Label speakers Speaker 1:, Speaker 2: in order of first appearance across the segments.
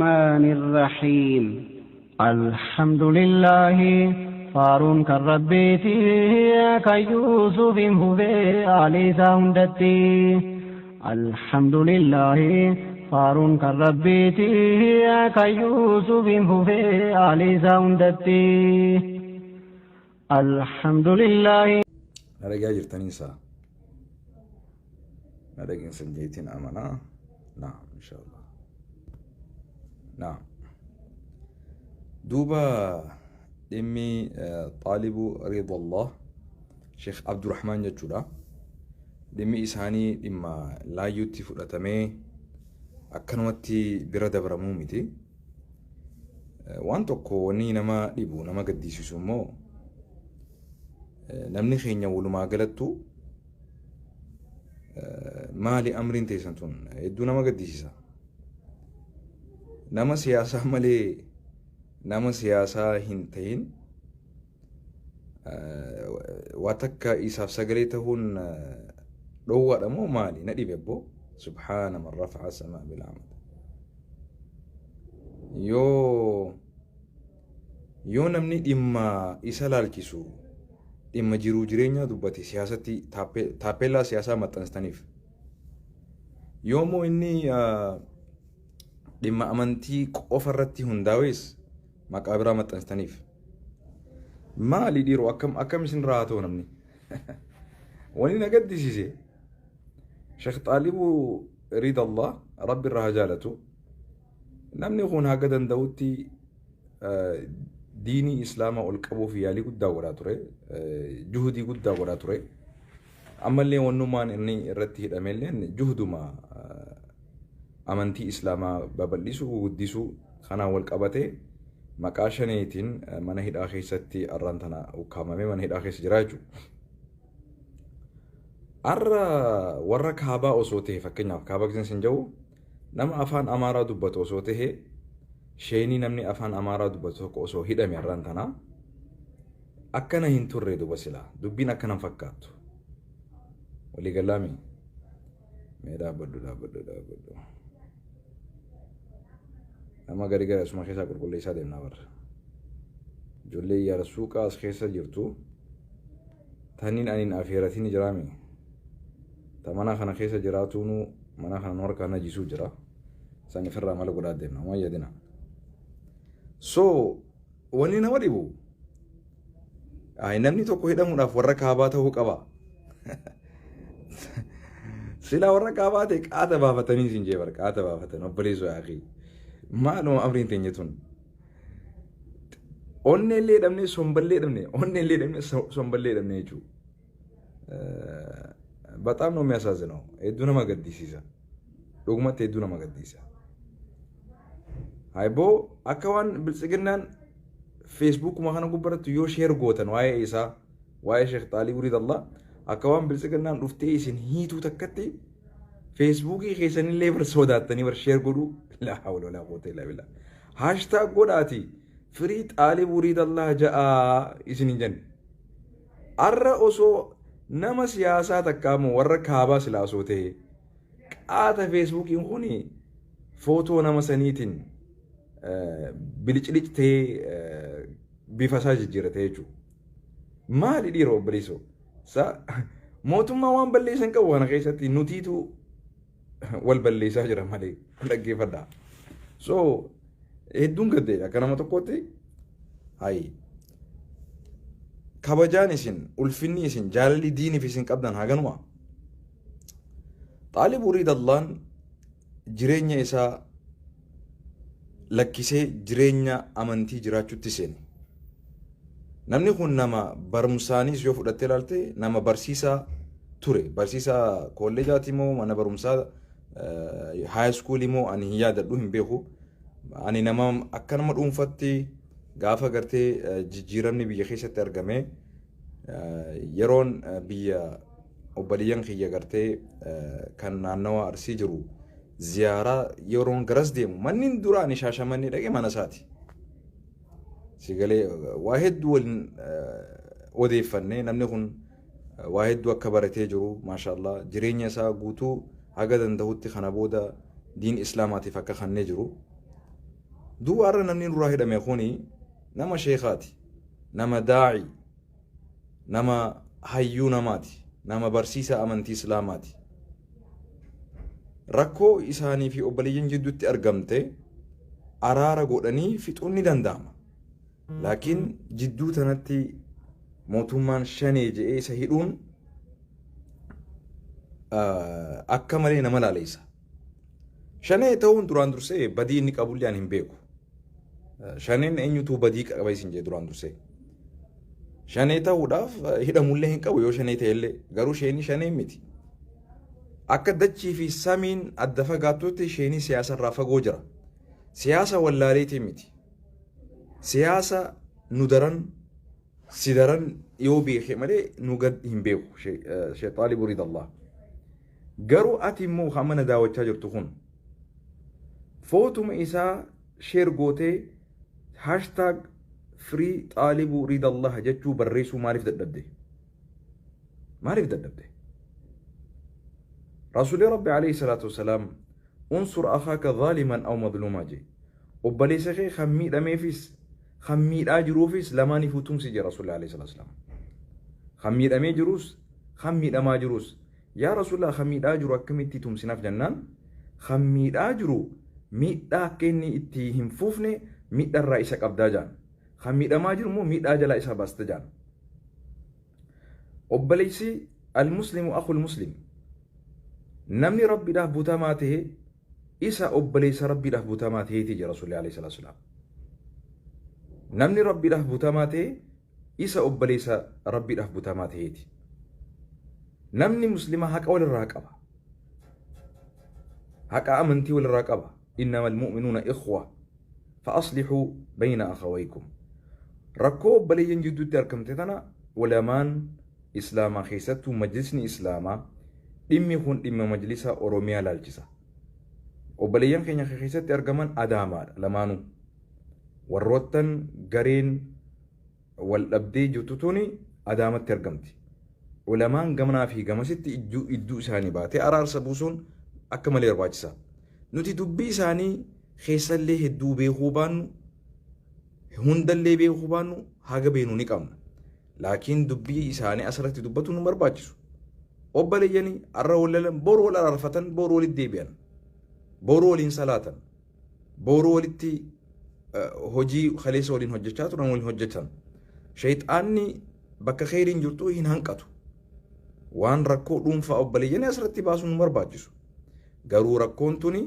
Speaker 1: الرحمن الرحيم. الحمد لله faaruun kan Rabbiiti, kan Yuusufiin fufee aalii isaa hundatti. الحمد لله faaruun kan Rabbiiti, kan Yuusufiin fufee aalii isaa hundatti. الحمد لله.
Speaker 2: Na dhagaa jirtanii isaa? Na dhageessan jeetiin amanaa. Naam, inshallah. Naam. Duuba dhimmi Xaalibuu Ridallah Sheekh Abdurrahmaan jechuudha. Dhimmi isaanii dhimma laayyuutti fudhatamee akkanumatti bira dabramuu miti. Waan tokko wanni nama dhibu, nama gaddisiisu immoo, namni keenya walumaa galattu maali amriin teessan tun? Hedduu nama gaddisiisa. Nama siyaasaa malee, nama siyaasaa hin ta'in waa takka isaaf sagalee ta'uun dhoowwaadha moo maali? Na dhibe abboo. سبحان من رفع السماء بلا عمد. Yoo namni dhimma isa laalchisu, dhimma jiruu jireenyaa dubbate, siyaasatti taappellaa siyaasaa maxxansitaniif. Yoommoo inni dhimma amantii qofa irratti hundaa'es, maqaa biraa maxxansitaniif. Maali dhiiroo, akkam akkam isin irraa haa ta'u namni? Wanni na gaddisiise, Sheekh Xaalibuu Ridallah, Rabbi irraa haa jaalatu. Namni kun haga danda'utti diinii Islaamaa ol qabuuf yaalii guddaa godhaa ture. Juhudii guddaa godhaa ture. Ammallee wannummaan inni irratti hidhamellee juhuduma amantii Islaamaa babal'isuu, guddisuu kanaan wal qabatee maqaa shaneetiin mana hidhaa keessatti arraan tana ukkaamamee mana hidhaa keessa jira jechuudha. Har'a warra kaabaa osoo ta'e, fakkeenyaaf kaabaa keessa hin jiru, nama afaan Amaaraa dubbatu osoo ta'e, sheenii namni afaan Amaaraa dubbatu tokko osoo hidhame har'aan tana akkana hin turre. Duba silaa dubbiin akkana hin fakkaattu. Walii galaami? Mee dhaabbadhu, dhaabbadhu, dhaabbadhu. Nama gari gara asuma keessaa qulqulleessaa deemnaa barra. Ijoollee yaara suuqaa as keessa jirtu taniin aniin afeeratiin jiraami. Ta mana kana keessa jiraatuunu mana kana nu harkaa najisuu jira. San ifirraa mala godhaa deemna. Waan yaadina. So wanni nama dhibu, namni tokko hidhamuudhaaf warra kaabaa ta'uu qaba. Silaa warra kaabaa ta'e qaata baafatanii isin jee bar, qaata baafatan. Obboleessoo yaaqii. Maaluma amriin teenya tun? Onnee illee dhabne, somballee dhabne, onnee illee dhabne, somballee dhabne jechuudha. በጣም ነው የሚያሳዝነው። Hedduu nama gaddisiisa. Dhugumatti hedduu nama gaddisiisa. Haiboo akka waan biltsiginnaan Feesbuukuma kana gubbaratti yoo share gootan waa'ee isaa, waa'ee Sheekh Xaalii Ridallah, akka waan biltsiginnaan dhuftee isin hiituu takkatti Feesbuukii keessanillee bar sodaattanii bar share godhuu. لا حول ولا قوة إلا بالله. Hashtag godhaati "Free Xaalii Ridallah" ja'aa isin hin jenne. Arra osoo nama siyaasaa takka immoo warra kaabaa silaa osoo ta'e, qaata Feesbuukiin kuni footoo nama saniitiin bilicilic ta'ee bifa isaa jijjiirate jechuudha. Maali dhiira obboleessoo? Sa mootummaa waan balleessan qabu kana keessatti nutiitu wal balleessaa jira malee, dhaggeeffadhaa. So hedduun gaddeedha akka nama tokkotti. Hayi, kabajaan isin, ulfinni isin, jaalalli diiniif isin qabdan haganuma. Xaalib Ridallaan jireenya isaa lakkisee jireenya amantii jiraachuutti seene. Namni kun nama barumsaanis yoo fudhattee ilaalte nama barsiisaa ture. Barsiisaa kolleejaati moo mana barumsaa high schoolii moo ani hin yaadadhu, hin beeku. Ani nama akka nama dhuunfatti gaafa gartee jijjiiramni biyya keessatti argame, yeroon biyya obboleeyyan kiyya gartee kan naannawa Arsii jiru ziyaaraa yeroon garas deemu, manni duraan Shaashamannee dhaqe mana isaati. Sigalee waa hedduu waliin odeeffannee, namni kun waa hedduu akka baratee jiru, maashaallah, jireenya isaa guutuu haga danda'utti kana booda diin islaamaatiif akka kennee jiru. Duuba har'a namni nurraa hidhame kuni nama sheekaati, nama daa'i, nama hayyuu namaati, nama barsiisaa amantii Islaamaati. Rakkoo isaanii fi obboleeyyan jidduutti argamte araara godhanii fixuun ni danda'ama. Laakiin jidduu tanatti mootummaan shanee je'ee isa hidhuun akka malee nama laaleessa. Shanee ta'uun duraan dursee badii inni qabullee ani hin beeku. Shaneen eenyutu badii qaba isin jee duraan dursee. Shanee ta'uudhaaf hidhamullee hin qabu yoo shanee ta'ellee, garuu sheenii shanee miti. Akka dachii fi samiin adda fagaattutti sheenii siyaasarraa fagoo jira. Siyaasa wallaaleetii miti. Siyaasa nu daran si daran yoo beeke malee nu gad hin beeku Sheekh Xaalib Ridallah. Garuu ati immoo kan mana daawwachaa jirtu kun footuma isaa share gootee #FreeXaalibu Ridallah jechuu barreessuu maaliif dadhabde? Maaliif dadhabde? Rasuulli Rabbi alayhi salaatu wasalaam "انصر أخاك ظالما أو مظلوما" jee. Obboleessa kee kan miidhameefis kan miidhaa jiruufis lamaaniifuu tumsi jee Rasuulli alayhi salaatu wasalaam. Kan miidhamee jirus kan miidhamaa jirus. Yaa Rasuulillah, kan miidhaa jiru akkamitti tumsinaaf jennaan, kan miidhaa jiru miidhaa akka inni itti hin fuufne miidharraa isa qabdaa jaan. Kan miidhamaa jiru immoo miidhaa jalaa isa baasta jaan. Obboleessi المسلم أخو المسلم. Namni Rabbiidhaaf butamaa ta'e isa obboleessa Rabbiidhaaf butamaa ta'eeti jira Rasuulli alayhi salaatu wasalaam. Namni Rabbiidhaaf butamaa ta'e isa obboleessa Rabbiidhaaf butamaa ta'eeti. Namni Muslimaa haqa walirraa qaba. Haqa amantii walirraa qaba. إنما المؤمنون إخوة فأصلحوا بين أخويكم. Rakkoo obboleeyyan jidduutti argamte tana ulamaan Islaamaa, keessattuu majlisni Islaamaa, dhimmi kun dhimma majlisa Oromiyaa laalchisa. Obboleeyyan keenya keessatti argaman Adaamaadha lamaanuu. Warroottan gareen wal dhabdee jirtu tuni Adaamatti argamti. Ulamaan gamanaa fi gamasitti idduu isaanii baatee araarsa buusuun akka malee barbaachisa. Nuti dubbii isaanii keessallee hedduu beekuu baannu, hundallee beekuu baannu, haga beenu ni qabna. Laakiin dubbii isaanii asirratti dubbatu nu barbaachisu. Obboleeyyanii har'a wal lolan, boru wal araarfatan, boru walitti deebi'an. Boru waliin salaatan. Boru walitti hojii kaleessa waliin hojjechaa turan waliin hojjetan. Shayxaanni bakka kheyriin jirtu hin hanqatu. Waan rakkoo dhuunfaa obboleeyyanii asirratti baasuun nu barbaachisu. Garuu rakkoon tuni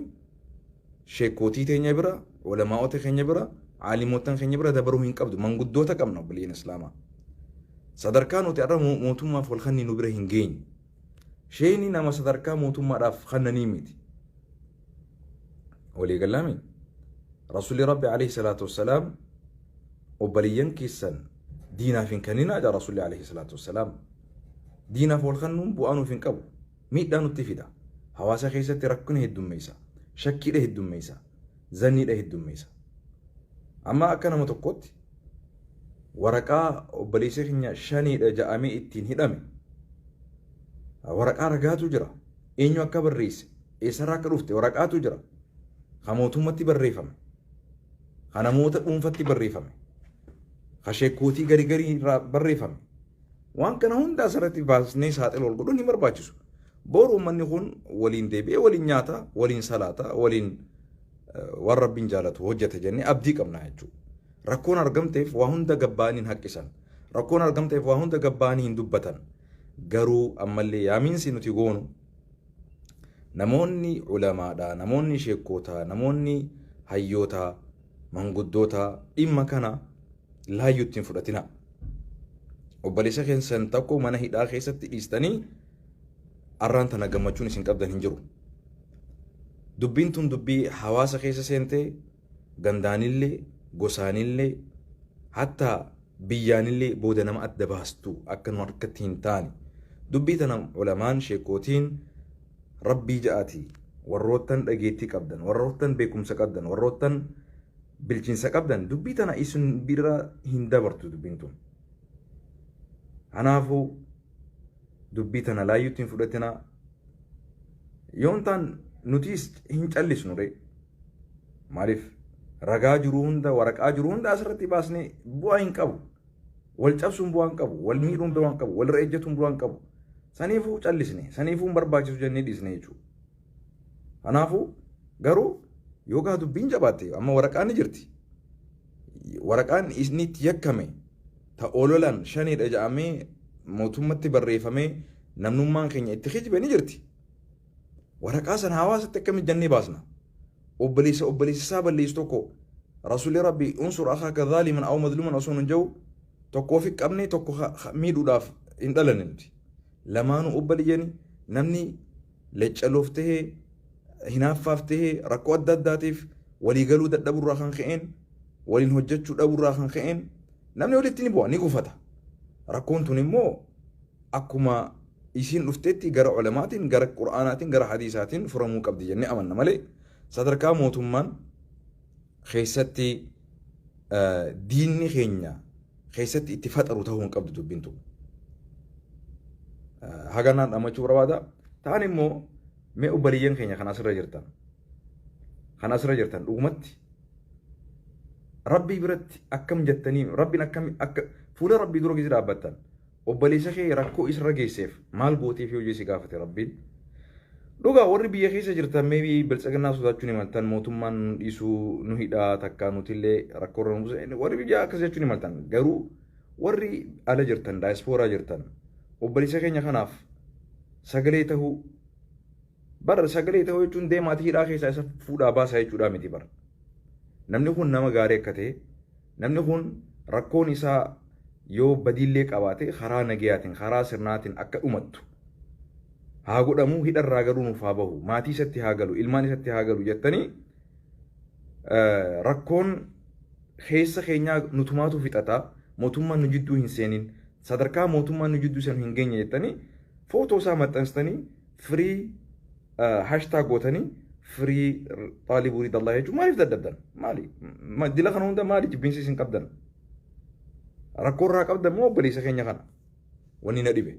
Speaker 2: sheekootii teenya bira, ulamaa'ota keenya bira, aalimoota keenya bira dabaruu hin qabdu. Manguddoota qabna, obboleeyyan Islaamaa. Sadarkaa nuti har'a mootummaaf wal kanni nu bira hin geenye. Sheeni nama sadarkaa mootummaadhaaf kannanii miti. Walii galaami. Rasuulli Rabbi alayhi salaatu wassalaam obboleeyyan keessan diinaaf hin kenninaa jedha Rasuulli alayhi salaatu wassalaam. Diinaaf wal kennuun bu'aa nuuf hin qabu. Miidhaa nutti fida. Hawaasa keessatti rakkina heddummeessa. Shakkiidha heddummeessa. Zanniidha heddummeessa. Amma akka nama tokkotti waraqaa obboleessa keenya shaniidha ja'amee ittiin hidhame, waraqaa ragaatu jira. Eenyu akka barreesse, eessarraa akka dhufte waraqaatu jira. Ka mootummatti barreeffame. Ka namoota dhuunfatti barreeffame. Ka sheekootii garii garii irraa barreeffame. Waan kana hunda asirratti baasnee saaxila ol godhuun hin barbaachisu. Boru uummanni kun waliin deebi'ee waliin nyaata, waliin salaata, waliin waan Rabbiin jaalatu hojjeta jennee abdii qabna jechuudha. Rakkoon argamteef waa hunda gabbaa'anii hin haqqisan. Rakkoon argamteef waa hunda gabbaa'anii hin dubbatan. Garuu ammallee yaamiinsi nuti goonu, namoonni ulamaadha, namoonni sheekootaa, namoonni hayyootaa, manguddootaa, dhimma kana laayyuutti hin fudhatina. Obboleessa keessan tokko mana hidhaa keessatti dhiistanii arraan tana gammachuun isin qabdan hin jiru. Dubbiin tun dubbii hawaasa keessa seentee gandaanillee, gosaanillee, hatta biyyaanillee booda nama adda baastu akka nu harkatti hin taane. Dubbii tana ulamaan, sheekootiin, Rabbii ja'aati warroottan dhageettii qabdan, warroottan beekumsa qabdan, warroottan bilchiinsa qabdan, dubbii tana isin bira hin dabartu dubbiin tun. Kanaafuu dubbii tana laayyuutti hin fudhatinaa. Yoon ta'an nutis hin callisnu ree. Maaliif? Ragaa jiru hunda, waraqaa jiru hunda asirratti baasnee bu'aa hin qabu. Wal cabsuun bu'aa hin qabu, wal miidhuun bu'aa hin qabu, walirra ejjetuun bu'aa hin qabu. Saniifuu callisne, saniifuu hin barbaachisu jennee dhiisne jechuudha. Kanaafuu garuu yookaan dubbiin jabaatte amma waraqaan ni jirti. Waraqaan inni itti yakkame ta ololaan shaniidha jedhamee mootummatti barreeffamee namnummaan keenya itti kijibe ni jirti. Waraqaa sana hawaasatti akkamitti jennee baasna? Obboleessa obboleessa isaa balleessu tokko Rasuulli Rabbii unsur akhaaka zaaliman aw madluman osoo nun jedhu tokko ofi qabnee tokko miidhuudhaaf hin dhalanne nuti. Lamaanuu obboleeyyani namni leccaloof tahee hinaaffaaf tahee rakkoo adda addaatiif waliigaluu dadhaburraa kan ka'een waliin hojjechuu dhaburraa kan ka'een namni walitti ni bu'a ni gufata. Rakkoon tun immoo akkuma isiin dhuftetti gara ulamaatiin gara qur'aanaatiin gara hadiisaatiin furamuu qabdi jennee amanna malee sadarkaa mootummaan keessatti diinni keenya keessatti itti faxaru ta'uu hin qabdu dubbiin tun. Haganaan dhammachuu barbaada. Ta'an immoo mee obboleeyyan keenya kan asirra jirtan kan asirra jirtan dhugumatti Rabbii biratti akkam jettanii Rabbiin akkam akka fuula Rabbii dura gizee dhaabbattan obboleessa kee rakkoo isarra geesseef maal gooteef yoo si gaafate Rabbiin. Dhugaa warri biyya keessa jirtan maybe biltsiginnaa sodaachuu ni maltan mootummaan nu dhiisuu nu hidhaa takkaa nutillee rakkoo irra nu buusa warri biyya akkas jechuu ni maltan garuu warri ala jirtan daayispooraa jirtan obboleessa keenya kanaaf sagalee tahuu bara sagalee tahuu jechuun deemaatii hidhaa keessaa isa fuudhaa baasaa jechuudhaa miti bara. Namni kun nama gaarii akka ta'e namni kun rakkoon isaa yoo badiillee qabaate karaa nagayaatiin karaa sirnaatiin akka dhumattu haa godhamu hidharraa garuu nuuf haa bahu maatii isatti haa galu ilmaan isatti haa galu jettanii rakkoon keessa keenyaa nutumaatu fixata mootummaan nu jidduu hin seenin sadarkaa mootummaan nu jidduu seenu hin geenye jettanii footoo isaa maxxansitanii free hashtag gootanii free Xaalibuu Ridallaa jechuun maaliif dadhabdan? Maali? Dila kana hunda maali jibbiinsi isin qabdan? Rakkoo irraa qabdan moo obboleessa keenya kana? Wanni na dhibe.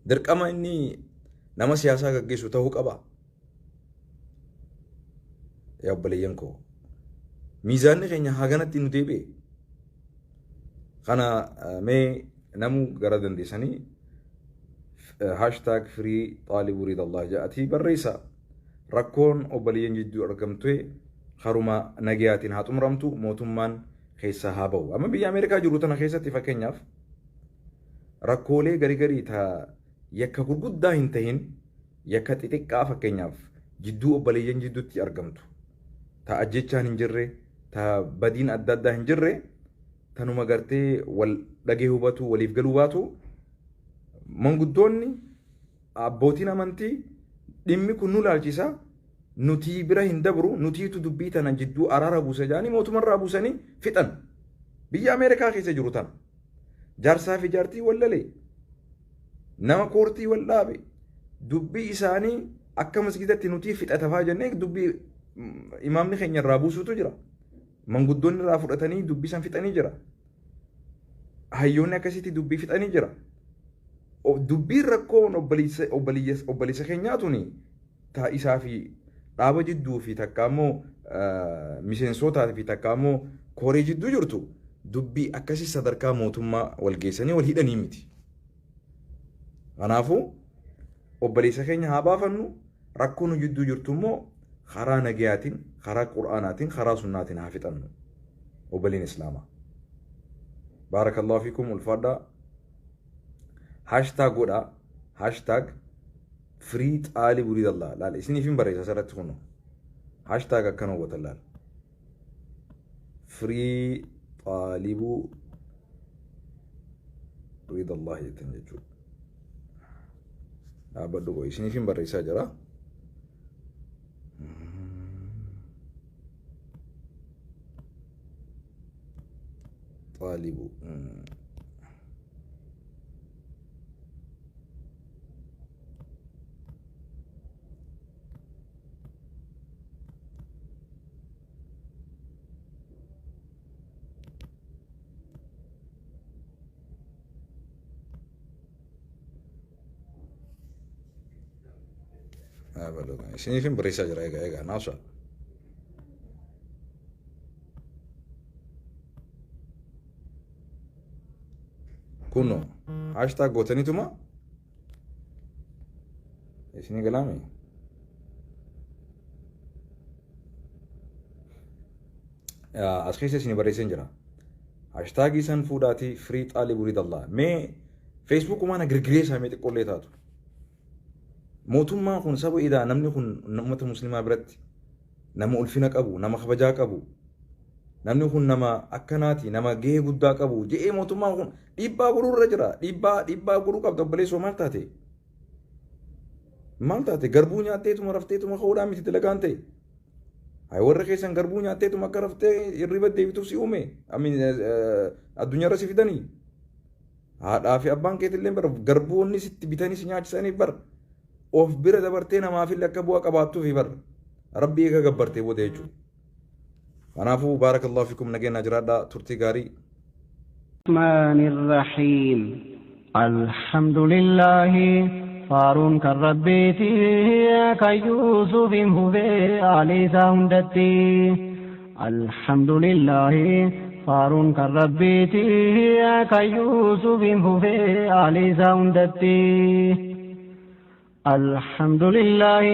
Speaker 2: Dirqama inni nama siyaasaa gaggeessu ta'uu qaba. Yaa obboleeyyan koo. Miizaanni keenya haganatti nu deebi'e. Kana mee namuu gara dandeessanii hashtag free Xaalibuu Ridallah jedhatii barreessa. Rakkoon obboleeyyan jidduu argamte haruma nagayaatiin haa xumuramtu mootummaan keessaa haa bahu. Amma biyya Ameerikaa jiru tana keessatti fakkeenyaaf rakkoolee garii garii ta yakka gurguddaa hin tahin yakka xixiqqaa fakkeenyaaf jidduu obboleeyyan jidduutti argamtu ta ajjechaan hin jirre ta badiin adda addaa hin jirre tanuma gartee wal dhagee hubatu waliif galuu baatu manguddoonni abbootiin amantii dhimmi kun nu laalchisa nutii bira hin dabru nutiitu dubbii tana jidduu araara buusa jedhanii mootummarraa buusanii fixan biyya Ameerikaa keessa jiru tana jaarsaa fi jaartii wal lalee nama koortii wal dhaabe dubbii isaanii akka masgidatti nutii fixatafaa jennee dubbii imaamni keenya irraa buusuutu jira. Manguddoonni irraa fudhatanii dubbii san fixanii jira. Hayyoonni akkasitti dubbii fixanii jira. Dubbiin rakkoon obboleessa keenyaa tuni isaa fi dhaaba jidduu fi takka immoo miseensotaa fi takka immoo koree jidduu jirtu dubbii akkasii sadarkaa mootummaa wal geessanii wal hidhanii miti. Kanaafuu obboleessa keenya haa baafannu rakkoo nu jidduu jirtu immoo karaa nagayaatiin karaa qur'aanaatiin karaa sunnaatiin haa fixannu obboleen islaamaa. Baarakallahu fiikum ulfaadhaa. Hashtag godhaa. Hashtag free Xaalibuu Ridallah. Laal isiniif hin barreessa asirratti kunoo. Hashtag akkana gootan laal. Free Xaalibuu Ridallah jettan jechuudha. Dhaabbadhu qoy isiniif hin barreessaa jira. Xaalibuu. Isiniif hin barreessaa jira egaa egaa naafsa. Kunoo hashtag gootaniituma isinii galaame. As keessa isinii barreesseen jira. Hashtagii san fuudhaatii Free Xaalib Ridallah. Mee Feesbuukumaan girgiree isaa mee xiqqoollee taatu. Mootummaan kun saba idaa namni kun uummata musliimaa biratti nama ulfina qabu, nama kabajaa qabu, namni kun nama akkanaati, nama gahee guddaa qabu je'ee mootummaan kun dhiibbaa godhuu irra jira. Dhiibbaa godhuu qabda obboleessoo maal taate? Maal taate? Garbuu nyaatteetuma rafteetuma ka'uudhaan miti dalagaan ta'e. Hay warra keessan garbuu nyaatteetuma akka raftee hirriba deebituuf si uume. Addunyaarra si fidanii. Haadhaa fi abbaan keetillee bara garboonni sitti bitanii si nyaachisaniif bara. Of bira dabartee namaafillee akka bu'aa qabaattuufi bara. Rabbi eega gabbartee booda jechuudha. Kanaafuu baarakallahu fikum nageenya jiraadhaa turtii gaarii.
Speaker 1: الرحمن الرحيم الحمد لله فارون كربيتي كيوسف هبي علي ساندتي الحمد لله فارون كربيتي كيوسف هبي علي ساندتي الحمد لله.